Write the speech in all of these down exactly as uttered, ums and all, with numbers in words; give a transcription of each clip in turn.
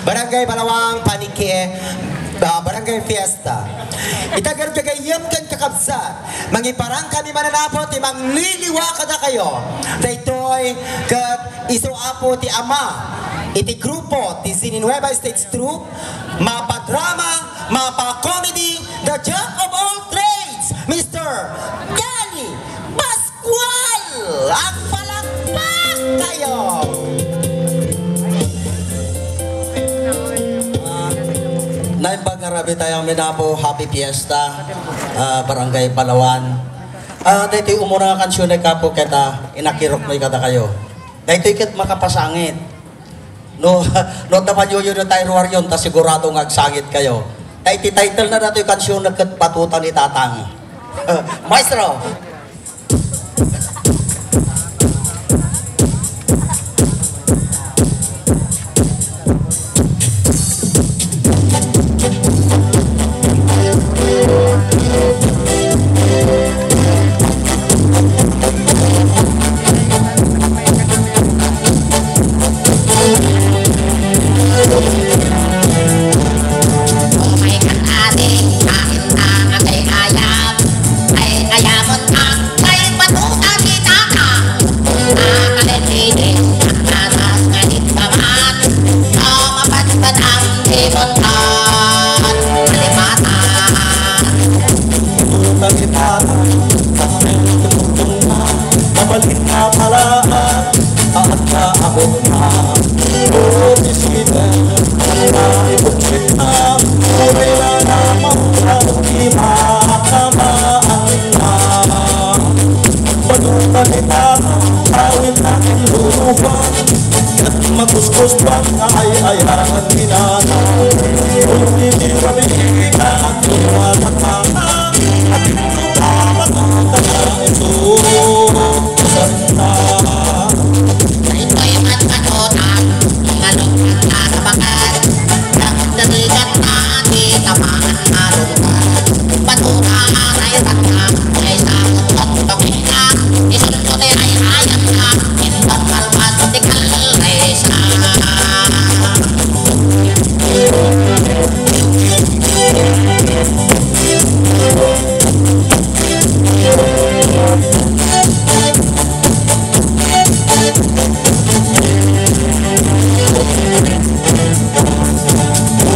Barangay Balawang, Panique, ah, Barangay Fiesta. Ita gagayyem ken kakabsat, mangiparang kami mananapo ti mangliliwa kadakayo. Daytoy ket isu apo ti ama iti grupo ti Zini Nueva Stage Troupe, mapadrama, mapa-comedy, the jack of all trades, Mister Danny Pascual! Agpalakpak kayo! Ah, naimbag nga rabii tayo, mananapo, Happy Fiesta, ah, Barangay Balawan. Ah, daytoy umuna nga kansiyon, Apo, ket, ah, inakirok mi kadakayo. Daytoy ket makapasangit. No, no, adda panyuyo tayo ruaryon, ta sigurado nga agsangit kayo. Ta iti title na datoy kansiyon na ket Batuta ni Tatang. Maestro! Mabalin na pala, at kaabot na. O, Presidente, na ipuksit na. Uri na naman na di makamaan na. Panutan kita, awit na ang lulupan. Ket makuskus pa nga ay-ayaran ni Nanay. Uri ni Rabika, at tumatama.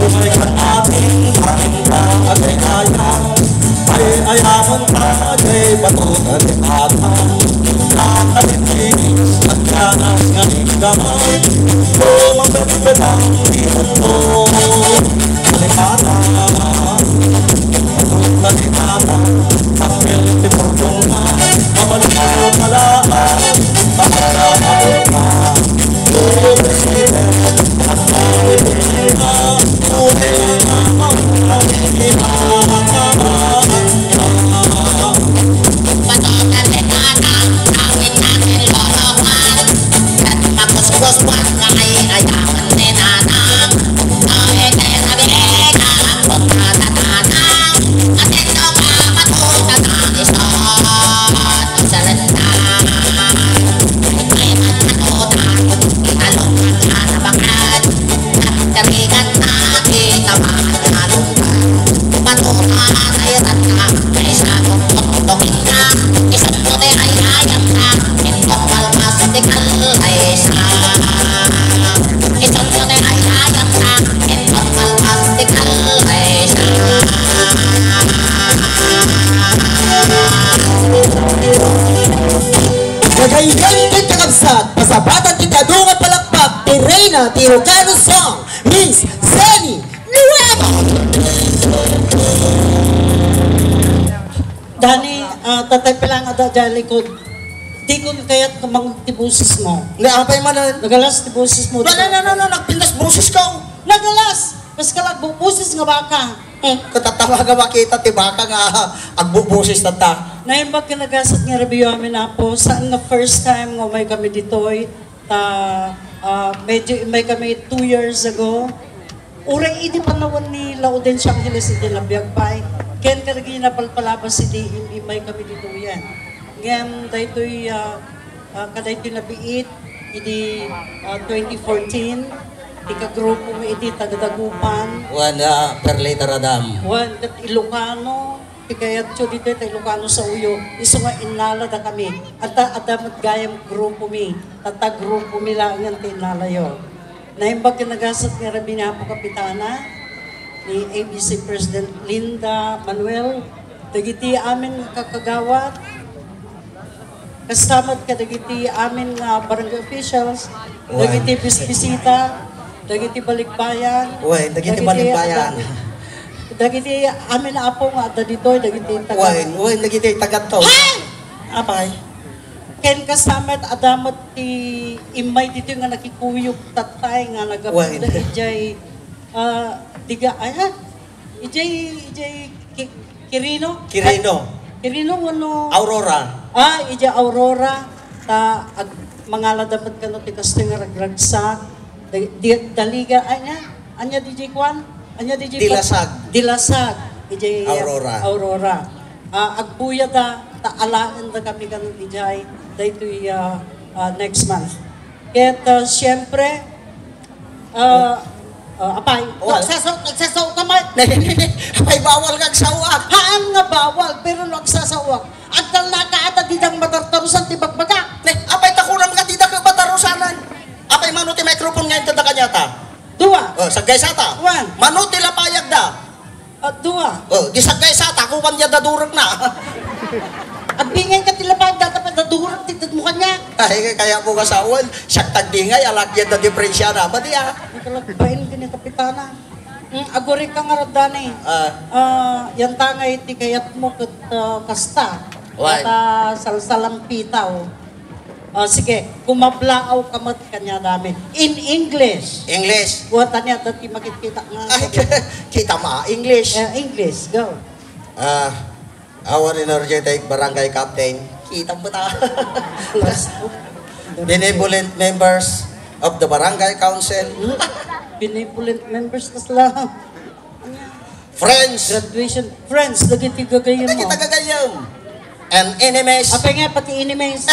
Umay ka ating parinta at ay kaya, ay ayaman ta, ay batutan ni Tatang. Nakalitis at ganas nga ikaman, lumapit-lapit ang ibon mo. Alikata, alikata, papel ti purpong na, mabalik na pala, basta mabalik na. Kagayyem ket kakabsat, pasabatan ti adu nga palakpak ti Reyna ti Ilocano Song, Miss Zeni Nueva! Dani, ah, tatay pala nga da, da likod. Di ko kayat kamang ti boses mo. Nga apay man, ah. Nagalas ti boses mo. No, no, no, no, no, nagpintas boses ko. Nagalas! Kas ka nagbubusis nga baka. Hmm, katatawa nga makita ti baka nga agbubusis tatta. Naimbag ken nagasat nga rabii amin, Apo, saan nga first time nga umay kami ditoy. Ta, ah, medyo immay kami two years ago. Uray idi panawen ni La Audencia Angeles iti nabiag pay. Ken kadagiti napalpalabas idi im-, immay kami ditoyen. Ngem daytoy, ah, ah, kadaytoy nabiit idi, ah, twenty fourteen. Ti kagrupomi iti taga Dagupan. Wen, ah, Perlita Radam. Wen, ket Ilocano, ti kayatyo ditoy ta Ilocano sa uyo. Isu nga innala da kami. Adda, adda met gayam grupomi. Tatta grupomi laengen ti innalayo. Naimbag ken nagasat nga rabii ni Apo Kapitana, ni A B C President Linda Manuel, dagiti amin nga kakagawat, kasta met kadagiti amin nga barangay officials, Wen. dagiti bisbisita, dagiti balikbayan, Wen, dagiti dagiti balikbayan. Dagiti amin, Apo, nga adda ditoy, dagiti taga Wen, wen, dagiti tagatto. Ay! Apay? Ken kasta met, adda met ti immay ditoy nga nakikuyog tattay nga nagapanda Wen. idiay, ah, diga, ay, ha? Idiay, idiay Ki-, Quirino? Quirino. Ay, Quirino, ano? Aurora. Ah, idiay Aurora. Ta, ag-, mangala da met kano ti kastoy nga ragragsak. Da-, di-, Daliga, ay, ania? Ania didiay kuan? Ania didiay pa-, Dilasag. Dilasag. Idiay Aurora. Aurora. Ah, agbuyada, ta alaen da kami kano idiay, daytoy, ah, ah, next month. Ket, ah, siyempre, ah, ah, apay, Wal. nagsasao-, nagsasao ka man. Apay, bawal nga agsaoak. Haan nga bawal, pero no agsasaoak, agtalna ka ata didang matartarusan ti bagbaga. Ne, apay, ta kunam nga dida ka matarusanan. Apay, mano ti microphone nga inted da kaniata? Dua. Oh, saggaysata. Wan. Mano ti lapayagda? Ah, dua. Oh, di saggaysata, kuman diay dadurekna. Agbingay ka ti lapayagda, tapno dadurek ti tedmo kaniak. Ay, kayatmo nga sawen, siak ti agbingay, alaen diay diferensiana. Madi, ah. Nakalagbain ka ni Kapitana. Mm, aguray ka ngarud, Dani. Ah. Ah, yan ta nga iti kayatmo ket, ah, kasta. Why? Ket, ah, salsalampitaw. Oh, sige, kumablaaw ka met kaniada amin. In English. English. Wa, tania, dati makikita nga. Ay, kita ma, English. Eh, English, go. Ah, our energetic barangay captain. Kita mo ta. Plus, Benevolent members of the barangay council. Benevolent members, tas lang. Friends. Graduation. Friends, dagiti gagayyem mo. Dagiti gagayyem. And enemies. Apay nga, pati enemies.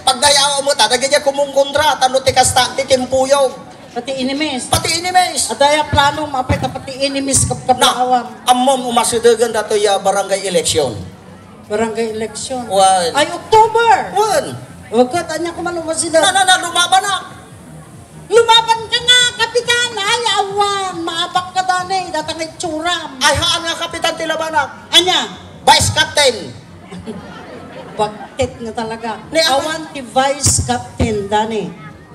Pagdayawam mo ta, dagiti kumungkontra, tano ti kasta, ti timpuyog. Pati enemies. Pati enemies. Adda aya plano, apay ta pati enemies, kab-, Na, kablaawam. Ammom, umasidegen datoy a barangay election. Barangay election. Wan. Ay, October! Wan. O, ket, ania ko man umasideg. Na, na, na, lumaban na. Lumaban ka nga, Kapitan! Ay, awan! Maabak ka, Dani! Data nga itsuram! Ay, haan nga, Kapitan, ti labanak! Anya? Vice Captain! Bagtit nga talaga. Ni, awan ti Vice Captain, Dani.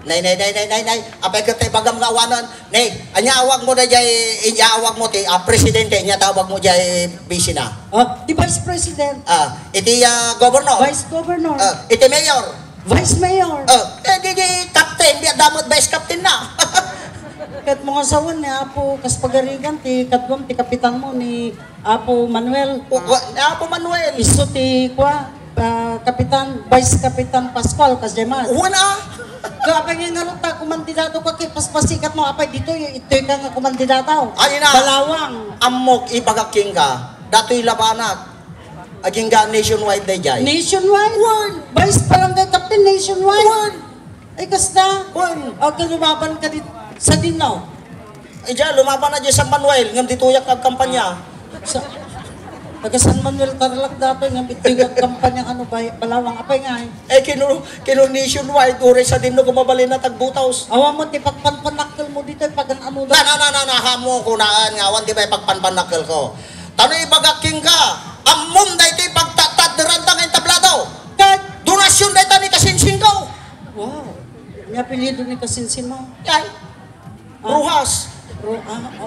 Nay, nay, nay, nay, nay, nay. Apay ket tay bagam nga awanen. Nay, anya awag mo da jay, anya awag mo ti, ah, presidente, anya tawag mo jay bisina? Oh, ti Vice President. Ah, iti, ah, governor. Vice Governor. Ah, iti mayor. Vice Mayor. Oh, eh, di, di, captain, di, adda met vice captain na. Ket mo nga sawen ni Apo kas pagarigan, ti kaduam, ti kapitan mo, ni Apo Manuel. O, wa-, ni Apo Manuel. Isu ti, kua, ah, Kapitan, Vice Kapitan Pascual, kas Jemas. Wen, ah. Ga, apay nga ngarud ta, kumandidato ka, ket paspasikat mo, apay, ditoy, itoy ka nga kumandidato. Ay, na. Balawang. Ammok, ibagak kenka. Datoy labanak. Agingga nationwide dayjay. Nationwide? Wen. Vice Barangay Captain nationwide? Wen. Ay, kasta? Wen. Agka lumaban ka di, sadino? Ay, diyan, lumaban na diyan San Manuel, ngem ditoyak agkampanya. Sa, taga San Manuel, Tarlac datoy, ngem ditoyak agkampanya, ano, bay-, Balawang, apay nga, eh. Eh, kinu-, kinu nationwide, uray sadino ko mabalin na tagbutos. Awan mo, ti pagpanpanakkel mo ditoy, pagan-ano da. Na, na, na, na, na, hamo ko naan nga, awan, di ba, pagpanpanakkel ko. Tano ibagak kenka, ammom daytoy pagtatadderanta nga entablado. Ket donasion dayta ni Kasinsinko. Wow. Ni apelyido ni Kasinsin mo? Ay. Ah. Rojas. Ro-, ah, oo.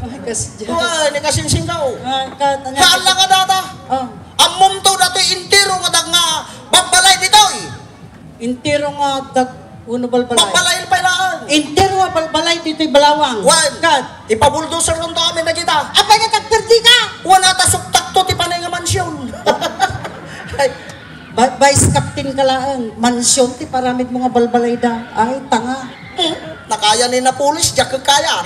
Ay, kas-, Wa, ni Kasinsinko. Ah, ka-, tanya- Haan lang nga data. Ah. Ammom to datoy entero nga dag nga babbalay ditoy. Entero nga dag-, uno balbalay. Balbalay pay laeng. Entero nga balbalay ditoy Balawang. Wen. Kat. Ipabuldoser unto amin dagita. Apay nga tagperdi ka? Wen, ata suktak to ti panay nga mansion. Ay. Ba-, vice captain ka laeng. Mansion ti paramid mo nga balbalay da. Ay, tanga. Hmm. Nakaya ni Napoles, diak kaya.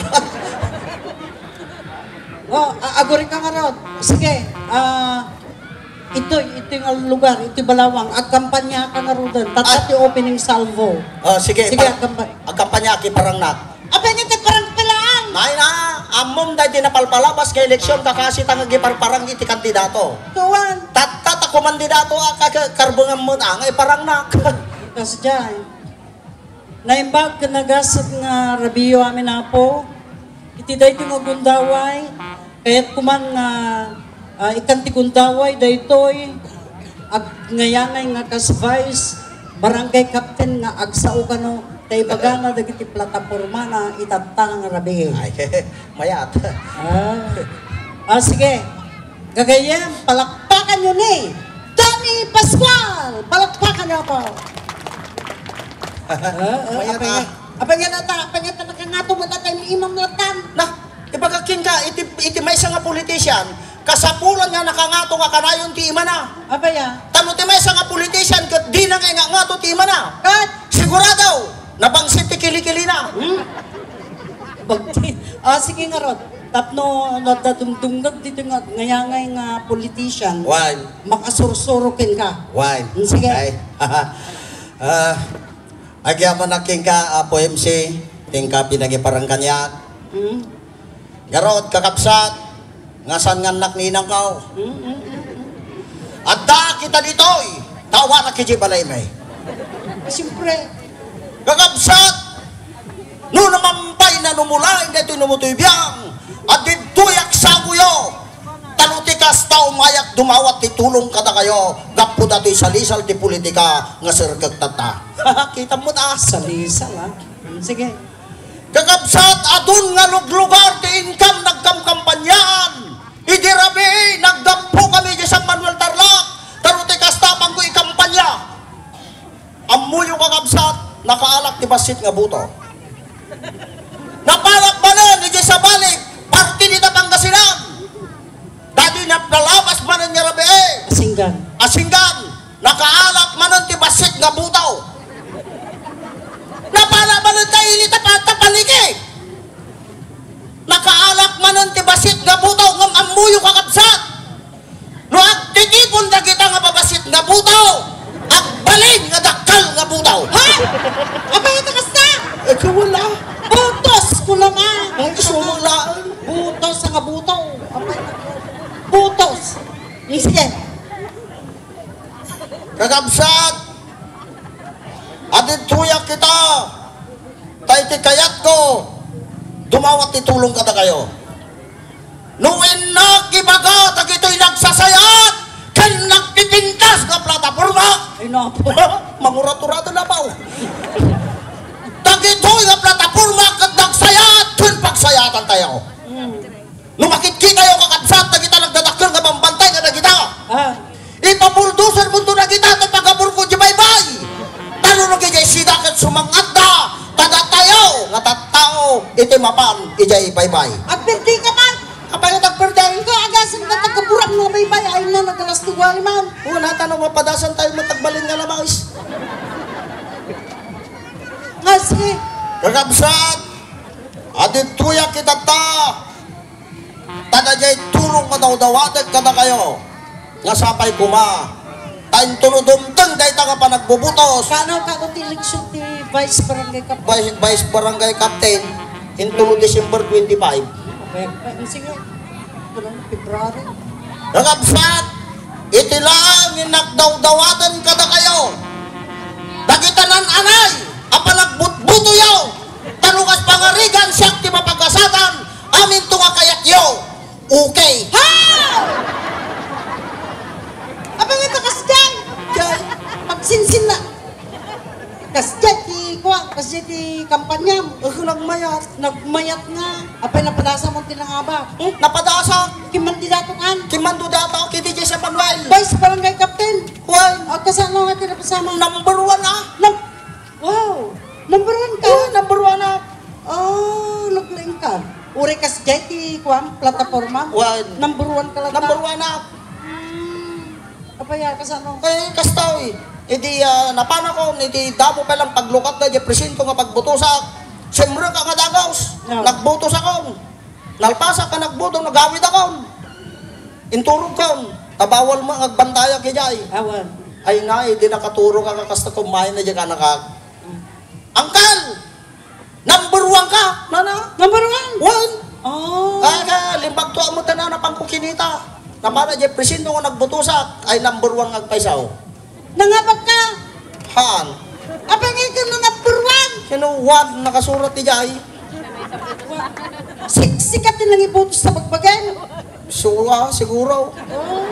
Oh, a-, aguri ka ngarud. Sige, ah, itoy, itoy nga lugar, itoy Balawang, agkampanya ka ngaruden. Tatta Ah. ti opening salvo. Oh, sige, Sige, pa-, agkampa- agkampanya, kiparangnak. Apay nga ti parang pilaan? Nay na, ammom daydi napalpalabas nga eleksyon, kakasi ta nga agiparparang iti kandidato. Kuan. Tatta ta kumandidato a ka-, ka-, karbengan met a nga iparangnak. Kasdiay. Naimbag ken nagasat nga rabiyo amin, Apo. Iti daytoy nga gundaway, kayat kuman nga, ah, ikan ti gundaway daytoy, agngayanay nga kas vice, barangay captain nga agsao kano, ta ibagana dagiti platapormana itatta nga rabii. Ay, mayat. Ah. Ah, sige. Gagayyem, palakpakanyo ni Danny Pascual! Palakpakanyo ako! Ah, ah, Mayat, apay nga, ah. apay nga nata, apay nga nata, nakangato mo natay ni Imam Latan. Na, ibaga kenka, iti, iti maysa nga politician, kasapulan nga nakangato nga kanayon ti imana. Apay, ah? Tano ti maysa nga politician, ket dina nga ingangato ti imana. Kat? Sigurado, nabangsit ti kilikilina. Hmm? Bagti. Ah, sige ngarud. Tapno nadadumdumgag dito nga ngayangay nga politician. Wan. Makasursuro kenka. Wan. Hmm, sige. Ay. Ah, agyamanak kenka, Apo M C, kenka pinangiparang kaniak. Hmm. Ngarud, kakabsat, nga saan nga annak ni inangko. Mm, mm, mm, mm. Adda kita ditoy, tawanak iti balaymi. Siyempre. Kakabsat, no namambay na numulain daytoy numutoy biang, adintoy agsaguyo. Tano ti kasta umayak dumawat ti tulong kadakayo, gapu datoy salisal ti politika nga serkek tatta. Kita mo ta? Salisal, ha? Sige. Kakabsat, adun nga luglugar ti inkam nagkamkampanyaan. Idi rabii, naggapu kami di San Manuel Tarlac. Tano ti kasta, pangko ikampanya. Ammoyo, kakabsat, nakaalak ti bassit nga buto. Napalak manen, idi sabali, parti dita Pangasinan. Dadi napalabas manen nga rabii. Asinggan. Asinggan. Nakaalak manen ti bassit nga buto. Napalak manen ta ili ta pa-, ta paniki. Nakaalak manen ti bassit nga buto ngem ammoyo, kakabsat. No agtitipon dagita nga babassit nga buto, agbalin nga dakkel nga buto. Ha? Apay ita kasta? Eh, kawala. Butos, kunana. Ang iso mo laeng. Butos nga buto. Apay. Butos. Sige. Kakabsat, adintoyak kita, ta iti kayatko, dumawat ti tulong kadakayo. No innak ibaga dagitoy nagsasayat ken nagpipintas nga plataporma. Ay, napo. Mangurat-urat na ba? Dagitoy nga plataporma ket nagsayat ken pagsayatantayo. Mm. No makitkitayo, kakabsat, dagita nagdadakkel nga bambantay nga dagita. Ah. Ipabuldoser mo to dagita, ti pagaburko di baybay. Tano no kay sida ket sumangatda, ta datayo nga tattao iti mapan idiay baybay. Agpirdi ka man. Apay nga agpirdi? Ko agasan ka tagkaburak nga baybay, ay na nagalas tuwali man. Una, tano mapadasan tayo matagbalin nga lamas. Nga, sige. Kakabsat, adintoyak itatta. Ta daydiay tulong nga dawdawatek kadakayo, nga sapay koma, ta intono dumteng dayta nga panagbubutos. Kano, kano ti eleksyon ti Vice Barangay Captain? Vice, Vice Barangay Captain, intono December twenty-five. Okay, eh, sige. Ano, February? Kakabsat, iti laeng innak dawdawaten kadakayo, dagita nan-anay a panagbutbutoyo, ta no kas pangarigan siak ti mapagasatan, aminto nga kayatyo, okay. Ha? Apay nga ta kasdiay? Jay. Pagsinsin na. Kasdiay ti, kua, kasdiay ti kampanyam. Eh, nagmayat. Nagmayat nga. Apay napadasa mo ti nangabak? Hmm? Napadasa. Kimandidato kan? Kimandidato, kiti Jay San Manuel. Vice Barangay Captain. Why? O, kasano nga ti napasama? Number one, ah. Num-, Wow! Number one ka? Oo, number one na. Oh, naglaing ka. Uray kasdiay ti kuan, plataporma? Wan. Number one ka lang. Number one na. Hmm. Apay a, kasano? Eh, kasta, eh. Idi, ah, napanakon, idi damo pa lang paglukat na di presinto nga pagbutosak. Simrek nga dagos. No. Nagbutos akon. Nalpasak nga nagbuto, nagawid akon. Inturog kon. Ta bawal mo nga agbantayak idiay. Awan. Ay na, idi nakaturog ka kasta kumain na di ka nakag-, Uncle! Number one ka, nana? Number one? One. Oh. Ah, ka, limbag to amo tanan na pangkukinita. Napana jay presinto nga nagbutosak, ay number one nga agpayso. Nangabat ka? Haan. Apay nga ikaw na number one? Sino one? Nakasurat ti jay. Sexy ka ti nangibutos sa bagbagan? Sura, siguro. Oh.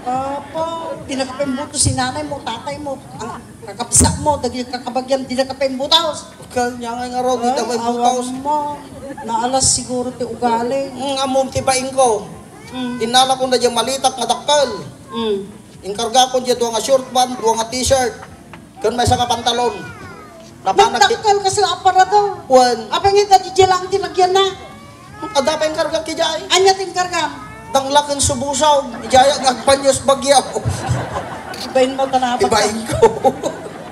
Papa, di nakapimbutos si nanay mo, tatay mo, ang kakabsat mo, dagiti kakabagian, di nakapimbutos. Kanya nga nga raw, di Ay, daw may awan butos. Mo. Naalas siguro ti ugali. Mm, amom ti baing ko. Mm. Innala ko na dyan malitak nga dakkel. Mm. Inkarga ko dyan dua nga short pant, dua nga t-shirt. Kun may isa nga pantalon. Napanag ti Nagdakkel kasi aparador. Wen. Apay nga ita di lang tinagyan na. Adda pay inkarga ki jay. Anya ti inkargam? Danglaken subusog. Ijay nga agpanyos bagyo. Ibain mo, tanapat ka. Ibain ko.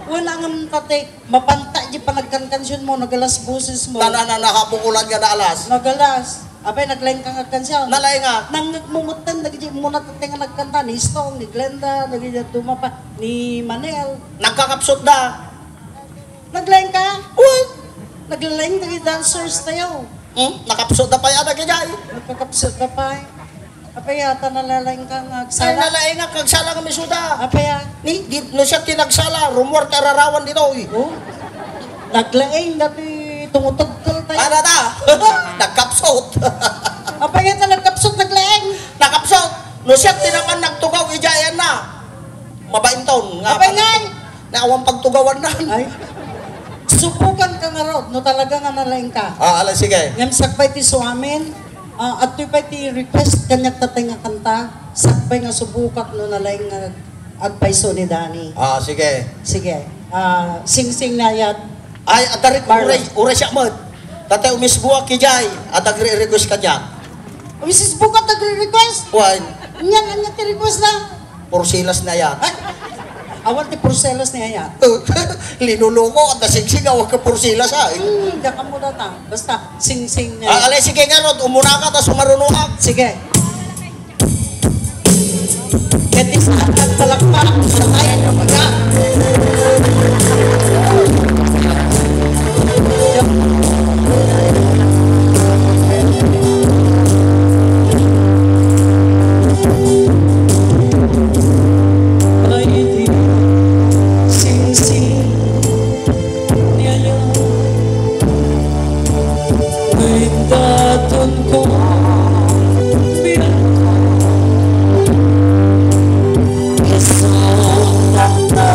Wala nga tatek. Mapanta di panagkankansion mo, nagalas boses mo. Tanana, nahapukulan nga naalas. Nagalas. Apay, naglaing ka nga agkansion. Nalaing nga. Nangngegmo metten, dagiti muna tatteng nga nagkanta, ni Stone, ni Glenda, dagiti duma pa, ni Manel. Nagkakapsot da. Naglaing ka? Uy! Naglalaing dagiti dancers tayo. Hmm? Nakapsot da pay, ada, kay jay? Nagkakapsot da pay. Apay, ata nalalaing ka nga Ay, agsala. Nalaing nga agsala nga misuda. Apay, ah. Ni, di, no siya ti nagsala, rumor ti ararawan ditoy. Oh? Naglaing dati tungutagkal tayo. Ano ta? Nagkapsot. Apay, ata nagkapsot, naglaing. Nakapsot. No siya ti napan nagtugaw, ijayan na. Mabainton. Nga Apay, pag-, ngay. Nga awan pagtugawan na. Ay. Subukan ka nga, Rod, no talaga nga nalaing ka. Ah, ala, sige. Ngem sakbay ti suamin, Ah, adtoy pay ti request kaniak tatay nga kanta, sakbay nga subukak no nalaing nga agpayso ni Danny. Ah, sige. Sige. Ah, singsing ni ayat. Ay, adda rin, Marla. Uray, uray siya met. Tatay, umisbuak ki jay, adda agre-request kaniak. Umisbuak, adda agre-request? Wen. Nyan, anya ti request na? Porsilas ni ayat. Ay, awan ti porsilas ni ayat. Linuloko, adda singsing, awan ka porsilas, ay. Hmm, diak ammo data. Basta, singsing ni ayat. Ah, alay, sige nga, Rod, umuna ka, ta sumarunoak. Sige. Ket ti saan nagpalakpak, patay, kapaga. Ay, di singsing ni ayat. Ngem daton ko bilang ka. Isu takna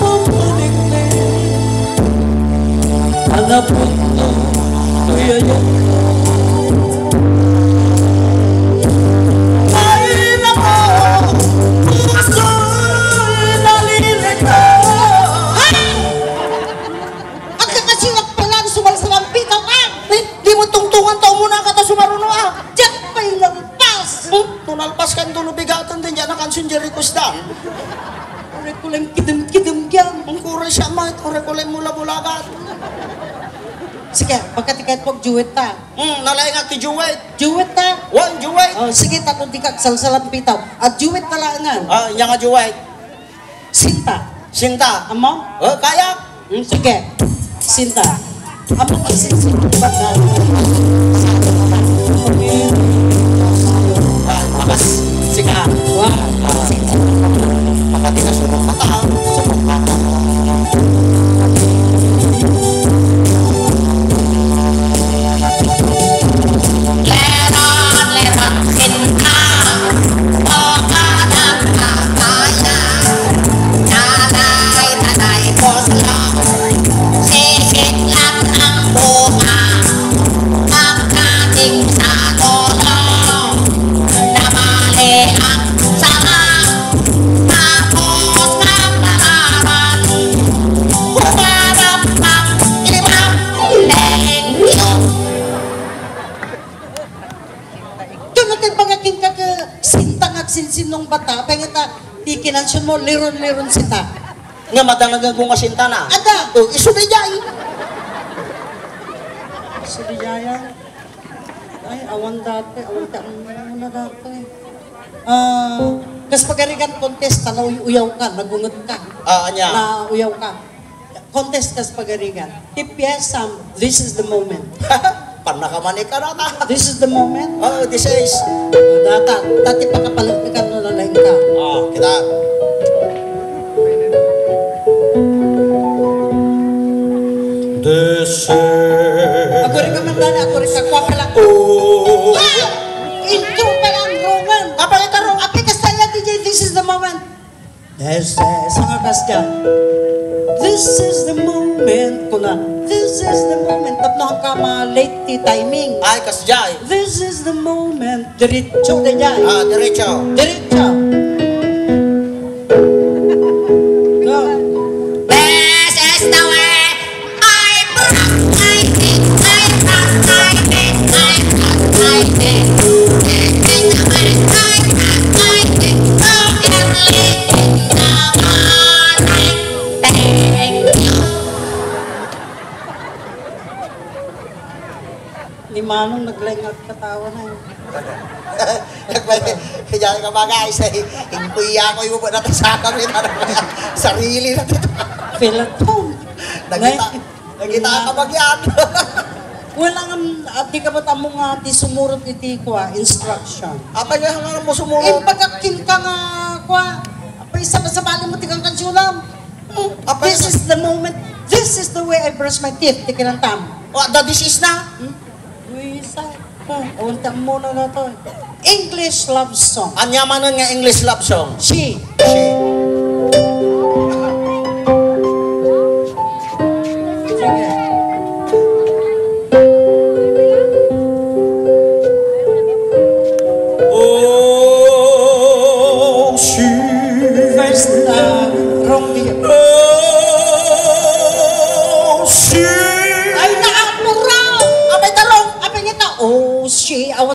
pamaneknek. Anapotno, tuyayok. Ay, nako, puso'y nalilito. Ay! Agka kasi nagpalan, sumalsalampitaw ka. Ay, di mo tungtungan ta umuna ka ta sumaruno, ah. Diak pay nalpas. Hmm? No nalpas ka, no bigaten din, diak nakansun, Jericho's Dan. Uray ko lang kidem-kidem diyan. Ang kuray siya, ma, uray ko lang mula-bulagan. Sige, pagka ti kahit pag duet ta. Hmm, nalaing nga ti duet. Duet ta. Wan, duet. Oh, sige, tapos di ka salsalampitaw. At duet ta langan. Ah, iya nga duet. Sinta. Sinta. Amo? Oh, kaya? Hmm, sige. Sinta. Amo ka sinta. Bakas. Sika. Wah. Makati ka, sunod mata. Sunod mata. Leron, leron, sinta. Tatay, tatay, puslong, sisiklat ang buka, pagdating sa tulong, nabali ang sanga, tapos ang pangalan, humarap ang limang lengyo. Ket no ti pangakin ka ket sinta nga agsinsinong bata, apay nga ta, ti kinansion mo, liron-liron sita. Nga madangag nga sinta na. Ada. O, isu di jay. Isu di jay, ah. Ay, awan dati, awan ti, ano na dati. Ah, kas pagarigan contest, ta nauy-uyaw ka, nagunget ka. Ah, anya. Nauyaw ka. Contest kas pagarigan. Ti piesam, this is the moment. Pannakamanik ka na ta. This is the moment. Oh, this is. Data, dati pakapalit ka no lalaing ka. Oh, kita. This is. Aguri ka man dana, aguri ka. Kwa pala. Oh. Ah! Intro pa lang, Roman. Apa ito, Roman? Api ka saya, D J, this is the moment. Yes, yes. Saan ka, Kasdiay? This is the moment. Kuna, this is the moment. Tapno ang kama late ti timing. Ay, Kasdiay. This is the moment. Diretso, Kasdiay. Ah, diretso. Diretso. Go. This is the way. Ni Manong naglaing agkatawa na eh. Nagpali-, kaya ka ba, guys? Ay, inkuya ko yung ba natin sa kami na sarili na ito. Feel at home. Nagkita-, Nay-, Nagkita ka ba yan? Wala nga, ah, di ka ba't amo nga di sumurot iti kwa, instruction? Apay nga nga mo sumurot? Eh, pagkakil ka nga, kwa, apay sabali mo ti kang kansyonam. Apay This nga is the moment. This is the way I brush my teeth. Ti kinantam. Wa, da this is na? Hmm? Luisa. Hmm, unta muna na to. English love song. Anya manen nga English love song? She. She. Sige. Oh, she. First, uh, wrong di-, Oh, she. Ay, naapura! Abay, talong! Abay, ngita. Oh, she. Awan